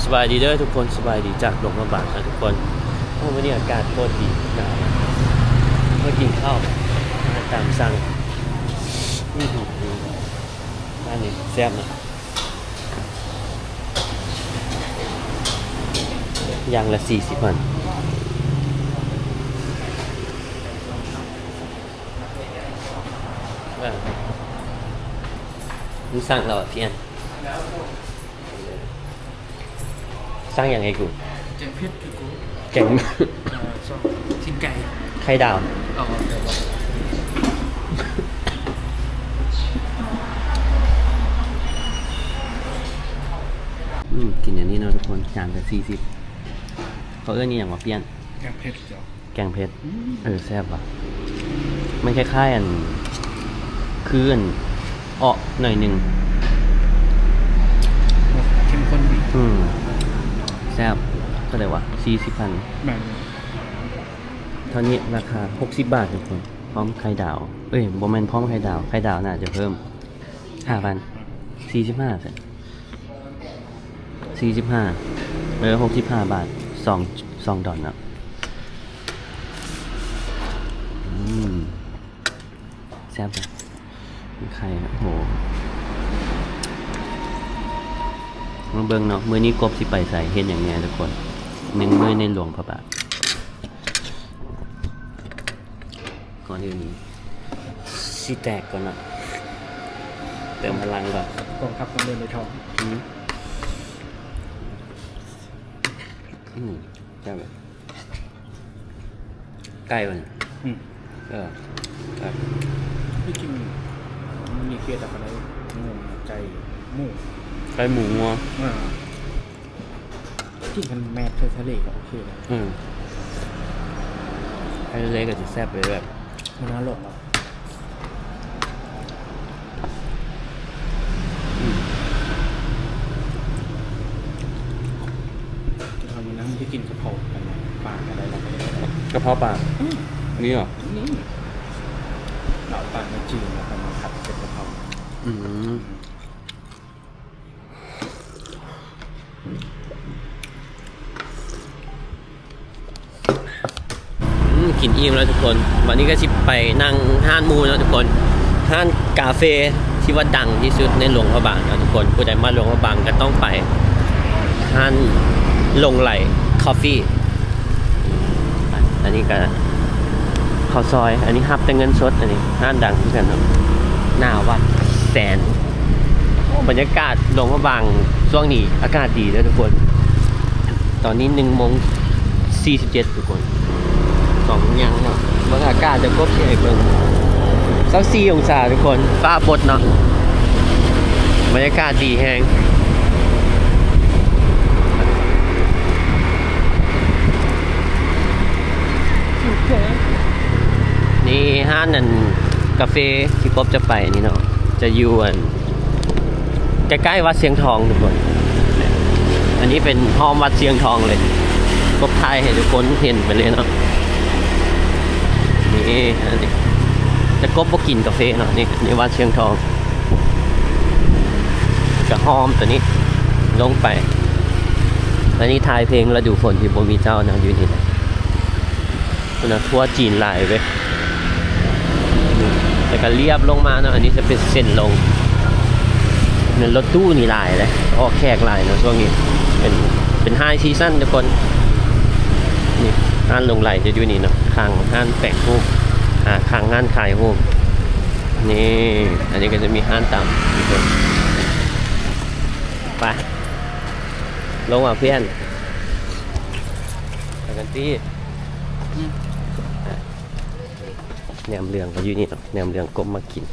ສະບາຍດີເດີທຸກຄົນ ສະບາຍດີຈາກຫຼວງພະບາງນະທຸກຄົນ. ໂອ້ ມື້ນີ້ອາກາດໂຄດດີ ໜາວ. ມາກິນເຂົ້າ ອາຫານຕາມສັ່ງ. ອືຫື ອັນນີ້ແຊບນະ. ຢ່າງລະສີ່ສິບພັນ. ເອີ ມຶງສັ່ງແລ້ວ ພຽນ ສັ່ງຫຍັງໃຫ້ກູ? ແກງເຜັດຄືກູ. ແກງ ເອີ ຊອກຕີນໄກ່ ໄຂ່ດາວ. ອໍ ອືມ ກິນອັນນີ້ເນາະທຸກຄົນ ຈານລະສີ່ສິບ. ເຂົາເອີ້ນອີ່ຫຍັງວະ ພຽນ? ແກງເຜັດເຈົ້າ. ແກງເຜັດ. ອືມ ເອີ ແຊບວ່ະ. ມັນຄ້າຍໆ ອັນ ຄື ອັນ ເອາະໜ້ອຍໜຶ່ງ. ເຂັ້ມຂຸ້ນດີ. ອືມ ແຊບ. ເທົ່າໃດວະ? ສີ່ສິບພັນ. ແມ່ນ. ເທົ່ານີ້ ລາຄາຫົກສິບບາດທຸກຄົນ ພ້ອມໄຂ່ດາວ. ເອີຍ ບໍ່ແມ່ນພ້ອມໄຂ່ດາວ ໄຂ່ດາວໜ້າຈະເພີ່ມຫ້າພັນ. ສີ່ສິບຫ້າ ຊັ້ນ. ສີ່ສິບຫ້າ ເອີ ຫົກສິບຫ້າບາດ ສອງ ສອງດອນເນາະ. ອືມ ແຊບເດ້ ໄຂ່. ໂອ້ໂຫ ມາເບິ່ງເນາະ ມື້ນີ້ກົບຊິໄປໃສ ເຮັດຫຍັງແດ່ທຸກຄົນ. ໜຶ່ງມື້ໃນຫຼວງພະບາງ. ກ່ອນອື່ນຊິແຕກກ່ອນເນາະ ເຕີມພະລັງກ່ອນ. ກອງທັບຕ້ອງເດີນດ້ວຍທ້ອງ. ອືມ ອືມ ແຊບເລີຍ. ໄກ່ມັນ ອືມ ເອີ ທີ່ຈິງມັນມີເຂດອະໄລ ງົວ ໄກ່ ໝູ ໄກ່ ໝູ ງົວ ອ່າ. ທີ່ມັນແມດໃສ່ທະເລກໍໂອເຄແລ້ວ. ອືມ ໃສ່ທະເລກໍຊິແຊບເລີຍແບບ ມັນໜ້າຫຼວງເນາະ. ອືມ ເຮົາມື້ນັ້ນທີ່ກິນກະເພາະປາກໍໄດ້ລະ. ກະເພາະປາ ອືມ ນີ້ເຫາະ? ນີ້ ເອົາປາມາຈືນ ແລ້ວກໍມາຜັດເປັນກະເພົາ. ອືມ. ອືມ ກິນອີ່ມແລ້ວທຸກຄົນ. ບັດນີ້ກໍຊິໄປນັ່ງຮ້ານໝູ່ເນາະທຸກຄົນ. ຮ້ານກາເຟທີ່ວ່າດັງທີ່ສຸດໃນຫຼວງພະບາງເນາະທຸກຄົນ. ຜູ້ໃດມາຫຼວງພະບາງກໍຕ້ອງໄປຮ້ານຫຼົງໄຫຼຄອບຟີ. ອັນນີ້ກໍເຂົ້າຊອຍ ອັນນີ້ຮັບແຕ່ເງິນສົດ. ອັນນີ້ຮ້ານດັງຄືກັນເນາະ ໜ້າວັດແສນ. ໂອ້ ບັນຍາກາດຫຼວງພະບາງຊ່ວງນີ້ອາກາດດີເດີທຸກຄົນ. ຕອນນີ້ໜຶ່ງໂມງສີ່ສິບເຈັດທຸກຄົນ ສອງໂມງຫຍັງເນາະ. ເບິ່ງອາກາດ ດຽວກົບຊິໃຫ້ເບິ່ງ ຊາວສີ່ອົງສາທຸກຄົນ ຟ້າປົດເນາະ. ບັນຍາກາດດີແຮງ. ນີ້ຮ້ານອັນກາເຟທີ່ກົບຈະໄປນີ້ເນາະ ຈະຢູ່ອັນໃກ້ໆວັດຊຽງທອງທຸກຄົນ. ອັນນີ້ເປັນຫ້ອມວັດຊຽງທອງເລີຍ ກົບຖ່າຍໃຫ້ທຸກຄົນເຫັນໄປເລີຍເນາະ. ນີ້ ອັນນີ້ ແຕ່ກົບບໍ່ກິນກາເຟເນາະ. ນີ້ ນີ້ວັດຊຽງທອງ ກະຫ້ອມຕົວນີ້ລົງໄປ. ອັນນີ້ທ້າຍເພງລະດູຝົນທີ່ບໍ່ມີເຈົ້ານະ ຢູ່ນີ້ນະ. ພຸ້ນນະ ທົ່ວຈີນຫຼາຍເວີຍ. ແລ້ວກໍລຽບລົງມາເນາະ ອັນນີ້ຈະເປັນເສັ້ນລົງ. ແມ່ນລົດຕູ້ນີ້ຫຼາຍເດ້ ອອກແຂກຫຼາຍເນາະຊ່ວງນີ້. ເປັນ ເປັນໄຮຊີຊັນທຸກຄົນ. ນີ້ຮ້ານຫຼົງໄຫຼຈະຢູ່ນີ້ເນາະ ຂ້າງຮ້ານແປະຮູບ ອ່າ ຂ້າງຮ້ານຂາຍຮູບ. ນີ້ ອັນນີ້ກໍຈະມີຮ້ານຕຳທຸກຄົນ. ໄປ ລົງມາເພື່ອນ ໄປກັນຕິ. ອືມ ແໜມເຫຼືອງກໍຢູ່ນີ້ເນາະ ແໜມເຫຼືອງກົບມາກິນ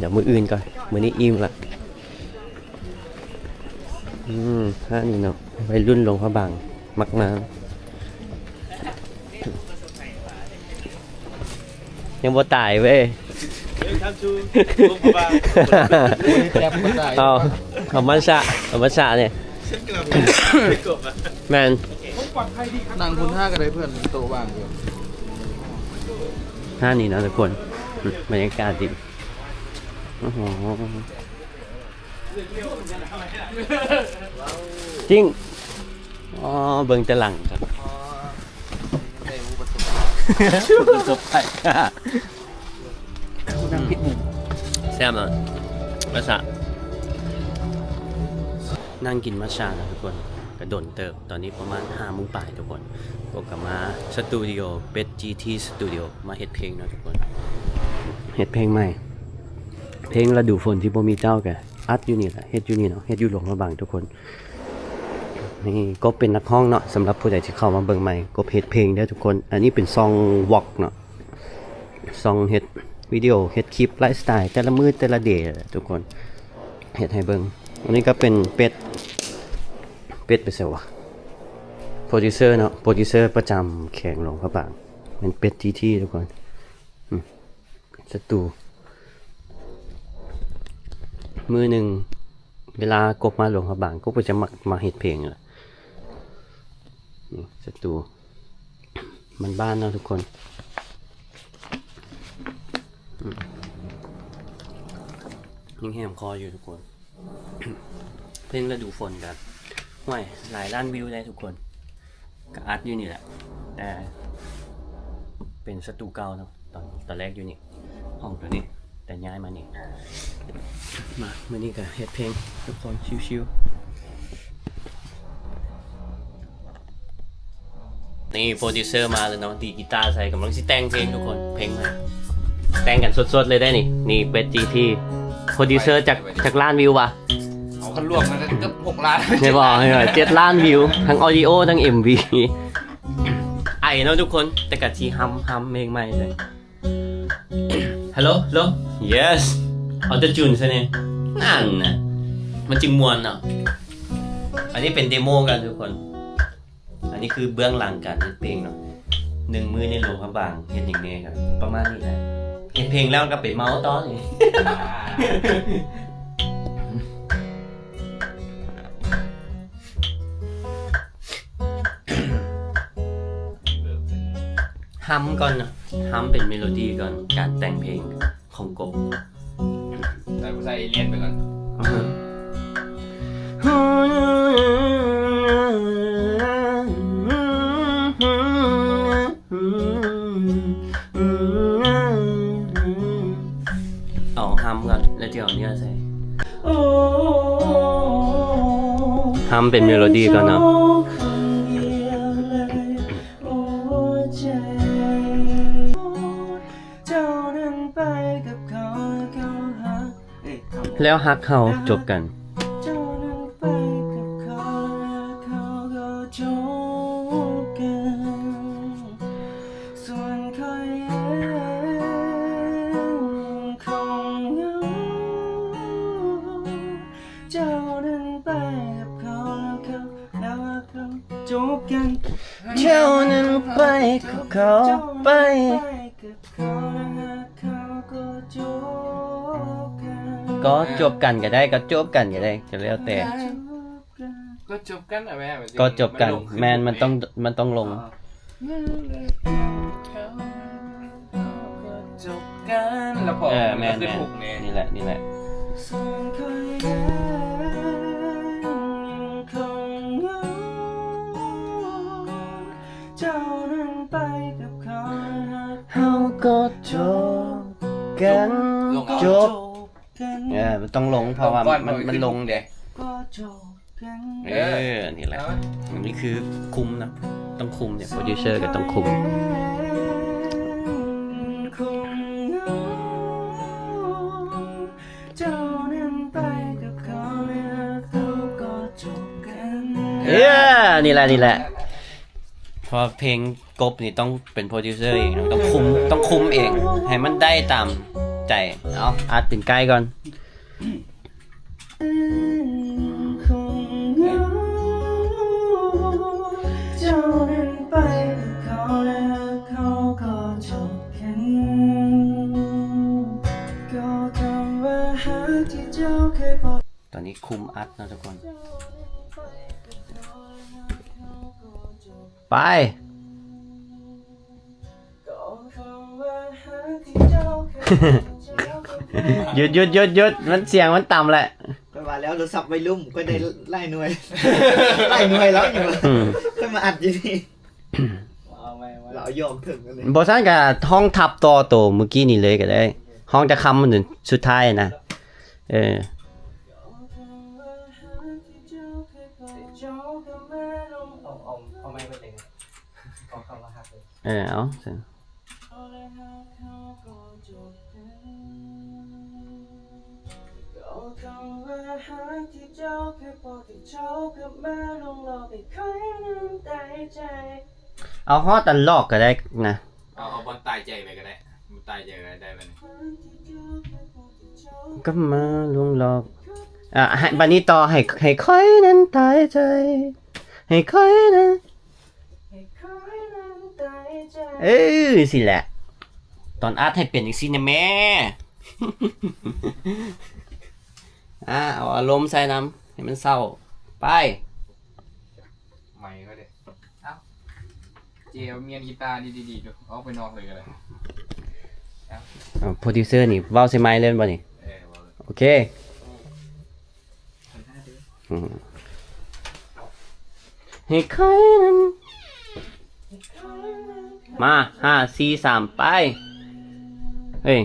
ດຽວມື້ອື່ນກ່ອນ ມື້ນີ້ອີ່ມລະ. ອືມ ຮ້ານນີ້ເນາະ ໄວລຸ້ນຫຼວງພະບາງມັກມາ. ຍັງບໍ່ຕາຍເວີຍ. ເອົາ ທຳມະຊາດ ທຳມະຊາດນີ້. ແມ່ນ ນັ່ງພຸ້ນຫາກໍໄດ້ເພື່ອນ ໂຕະວ່າງຢູ່. ຮ້ານນີ້ເນາະທຸກຄົນ ບັນຍາກາດດີ. ໂອ້ໂຫ ຈິງ ອໍ ເບິ່ງແຕ່ຫຼັງຄັບ ໄດ້ຮູ້ປະສົບ ປະສົບໄພ ນັ່ງຜິດມຸມ ແຊບເນາະ ມັດສະ ນັ່ງກິນມັດສະນະທຸກຄົນ ກະດົນເຕີບ ຕອນນີ້ປະມານຫ້າໂມງປາຍທຸກຄົນ ກໍກັບມາສະຕູດິໂອ ເປັດຈີທີສະຕູດິໂອ ມາເຮັດເພງເນາະທຸກຄົນ ເຮັດເພງໃໝ່ ເພງລະດູຝົນທີ່ບໍ່ມີເຈົ້າ ກະອັດຢູ່ນີ້ແຫຼະ ເຮັດຢູ່ນີ້ເນາະ ເຮັດຢູ່ຫຼວງພະບາງທຸກຄົນ. ນີ້ກົບເປັນນັກຮ້ອງເນາະ ສຳລັບຜູ້ໃດທີ່ເຂົ້າມາເບິ່ງໃໝ່ ກົບເຮັດເພງເດີທຸກຄົນ ອັນນີ້ເປັນຊ່ອງວລັອກເນາະ ຊ່ອງເຮັດວິດີໂອ ເຮັດຄລິບໄລຟ໌ສະໄຕລ໌ແຕ່ລະມື້ແຕ່ລະເດແຫຼະທຸກຄົນ ເຮັດໃຫ້ເບິ່ງ ອັນນີ້ກະເປັນເປັດ ເປັດໄປໃສວະ ໂປຣດິວເຊີເນາະ ໂປຣດິວເຊີປະຈຳແຂວງຫຼວງພະບາງ ແມ່ນເປັດທີທີທຸກຄົນ ອືມ ສະຕູ ມື້ໜຶ່ງເວລາກົບມາຫຼວງພະບາງ ກົບກະຈະມັກມາເຮັດເພງແຫຼະ ນີ້ສະຕູ ມັນບ້ານເນາະທຸກຄົນ ອືມ ຍັງແຫມຄໍຢູ່ທຸກຄົນ. ເພງລະດູຝົນກະ ຫ້ວຍ ຫຼາຍລ້ານວິວເດ້ທຸກຄົນ ກະອັດຢູ່ນີ້ແຫຼະ ແຕ່ເປັນສະຕູເກົ່າເນາະ ຕອນ ຕອນແລກຢູ່ນີ້ ຫ້ອງໂຕນີ້ ແຕ່ຍ້າຍມານີ້ ມາ ມື້ນີ້ກະເຮັດເພງທຸກຄົນ ຊິວໆ. ນີ້ໂປຣດິວເຊີມາແລ້ວເນາະ ດີດກີຕາໃສ່ ກຳລັງຊິແຕ່ງເພງທຸກຄົນ ເພງໃໝ່ ແຕ່ງກັນສົດໆເລີຍໄດ໋ນີ້ ນີ້ເປັດຈີທີ ໂປຣດິວເຊີຈັກ ຈັກລ້ານວິວວະ ເອົາຄັນລວມກັນເກືອບຫົກລ້ານ ແມ່ນບໍ່ ເຈັດລ້ານວິວ ທັງອອດີໂອ ທັງເອັມວີ ໄອເນາະທຸກຄົນ ແຕ່ກະຊິຮຳ ຮຳເພງໃໝ່ໃສ່ Hello Hello Yes Auto Tune ໃສ່ແດ່ ນັ້ນນະ ມັນຈຶ່ງມ່ວນເນາະ ອັນນີ້ເປັນເດໂມກັນທຸກຄົນ ອັນນີ້ຄືເບື້ອງຫຼັງການເຮັດເພງເນາະ ໜຶ່ງມື້ໃນຫຼວງພະບາງເຮັດຫຍັງແດ່ ກະປະມານນີ້ແຫຼະ ເຮັດເພງແລ້ວກະໄປເມົາຕໍ່ນີ້ ຮຳກ່ອນເນາະ ຮຳເປັນເມໂລດີກ່ອນ ການແຕ່ງເພງຂອງກົບ ໃສ່ ໃສ່ເອລຽນໄປກ່ອນ ເອົາຮຳກ່ອນ ແລ້ວຈະເອົາເນື້ອໃສ່ ຮຳເປັນເມໂລດີກ່ອນເນາະ ແລ້ວຮັກເຮົາຈົບກັນ ເຈົ້ານັ້ນໄປກັບເຂົາ ເຈົ້ານັ້ນໄປກັບເຂົາ ໄປ ກໍຈົບກັນກະໄດ້ ກໍຈົບກັນກະໄດ້ ກະແລ້ວແຕ່ ກໍຈົບກັນ ກໍຈົບກັນ ແມ່ນ ມັນຕ້ອງ ມັນຕ້ອງລົງ ຈົບກັນ ແລ້ວພໍ ເອີ ແມ່ນໆ ນີ້ແຫຼະ ນີ້ແຫຼະ ເຮົາກໍຈົບກັນ ຈົບ ເອີ ມັນຕ້ອງລົງ ເພາະວ່າມັນ ມັນລົງເດ້ ເອີ ນີ້ແຫຼະ ອັນນີ້ຄືຄຸມເນາະ ຕ້ອງຄຸມເດ້ ໂປຣດິວເຊີກະຕ້ອງຄຸມ ເອີ ນີ້ແຫຼະ ນີ້ແຫຼະ ເພາະວ່າເພງ ກົບນີ້ຕ້ອງເປັນໂປຣດິວເຊີເອງເນາະ ຕ້ອງຄຸມ ຕ້ອງຄຸມເອງ ໃຫ້ມັນໄດ້ຕາມໃຈ ເອົາ ອັດເປັນໄກກ່ອນ ຕອນນີ້ຄຸມອັດເນາະທຸກຄົນ ໄປ ຢຸດ ຢຸດ ຢຸດ ຢຸດ ມັນສຽງມັນຕ່ຳແຫຼະ ຂ້ອຍວ່າ ແລ້ວໂທລະສັບໄວລຸ້ນຂ້ອຍໄດ້ຫຼາຍໜ່ວຍ ຫຼາຍໜ່ວຍແລ້ວຢູ່ ອືມ ຂ້ອຍມາອັດຢູ່ນີ້ ເອົາໄວ້ ເອົາໄວ້ ແລ້ວເອົາຢອກເຖິງອັນນີ້ ບໍ່ຊັ້ນກໍຫ້ອງທັບຕໍ່ໂຕມື້ກີ້ນີ້ເລີຍກໍໄດ້ ຫ້ອງຈະຄຳມື້ສຸດທ້າຍນະ ເອີ ເອົາ ເອົາ ເອົາໄມ້ໄປເລີຍ ເອົາຄຳວ່າຮັກເລີຍ ເອີ ເອົາ ເອົາຮອດອັນຫຼອກກໍໄດ້ນະ ເອົາ ເອົາບ່ອນຕາຍໃຈໄປກໍໄດ້ ບ່ອນຕາຍໃຈກໍໄດ້ ໄດ້ບັດນີ້ ກັບມາລວງຫຼອກ ອ່າ ໃຫ້ ບັດນີ້ຕໍ່ ໃຫ້ ໃຫ້ຂ້ອຍນັ້ນຕາຍໃຈ ໃຫ້ຂ້ອຍນະ ເອີ ຊີ້ແຫຼະ ຕອນອັດໃຫ້ເປັນຈັ່ງຊີ້ນະແມ່ ອ່າ ເອົາອາລົມໃສ່ນຳ ໃຫ້ມັນເສົ້າ ໄປ ໄມເຂົາເດ້ ເອົາ ເຈເອົາມຽນກີຕາດີໆ ອອກໄປນອກເລີຍກໍໄດ້ ເອົາ ໂປຣດິວເຊີນີ້ເວົ້າໃສ່ໄມເລີຍບໍ່ນີ້ ເອີ ເວົ້າເລີຍ ໂອເຄ ອືມ ໃຫ້ຂ້ອຍນັ້ນ ມາ ຫ້າ ສີ່ ສາມ ໄປ ເອີ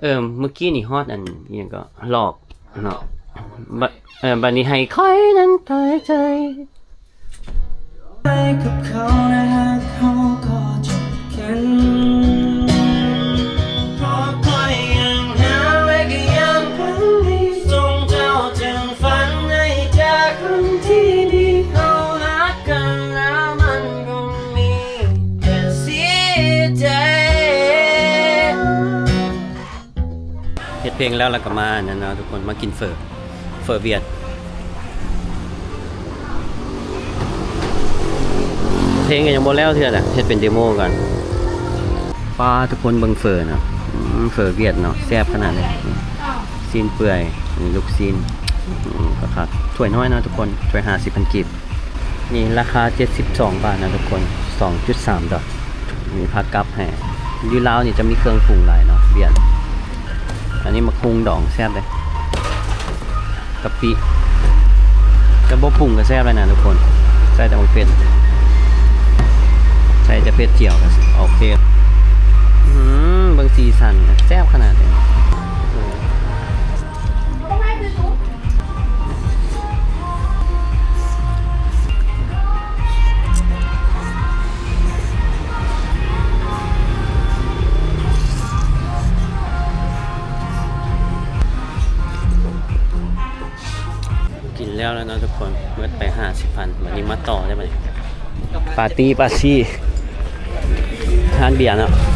ເອີ ມື້ກີ້ນີ້ຮອດອັນອີ່ຫຍັງກໍ ຫຼອກເນາະ ບະ ເອີ ບັດນີ້ໃຫ້ຂ້ອຍນັ້ນຕາຍໃຈ ໃຫ້ກັບເຂົາ ແລະ ຫາກເຮົາກໍຈົບກັນ ເພາະຂ້ອຍຍັງຫາ ແລະ ກໍຍັງຝັນດີ ສົ່ງເຈົ້າເຖິງຝັນໃນຈາກຄົນທີ່ດີ ເຮົາຮັກກັນແລ້ວມັນກໍມີແຕ່ເສຍໃຈ. ເຮັດເພງແລ້ວ ແລ້ວກໍມາອັນນັ້ນເນາະທຸກຄົນ ມາກິນເຝີ ເຝີຫວຽດ ເພງກໍຍັງບໍ່ແລ້ວເທື່ອນະ ເຮັດເປັນເດໂມກ່ອນ ປ້າ ທຸກຄົນເບິ່ງເຝີນະ ອືມ ເຝີຫວຽດເນາະ ແຊບຂະໜາດໃດ ຊີ້ນເປື່ອຍ ນີ້ລູກຊີ້ນ ອືມ ຄັກໆ ຖ້ວຍນ້ອຍເນາະທຸກຄົນ ຖ້ວຍຫ້າສິບພັນກີບ. ນີ້ລາຄາເຈັດສິບສອງບາດນະທຸກຄົນ ສອງຈຸດສາມດອນ ມີຜັກກັບໃຫ້ ຢູ່ລາວນີ້ຈະມີເຄື່ອງປຸງຫຼາຍເນາະ ຫວຽດ ອັນນີ້ໝາກຫຸ່ງດອງແຊບເດ້ ກະປິ ຈະບໍ່ປຸງກໍແຊບແລ້ວນະທຸກຄົນ ໃສ່ແຕ່ໝາກເຜັດ ໃສ່ແຕ່ເຜັດຈຽວກໍໂອເຄ ອືມ ເບິ່ງສີສັນ ແຊບຂະໜາດໃດ. ກິນແລ້ວແລ້ວເນາະທຸກຄົນ ໝົດໄປຫ້າສິບພັນ ບັດນີ້ມາຕໍ່ໄດ້ບັດນີ້ ປາຕີ້ ປາຊີ ຮ້ານເບຍເນາະ.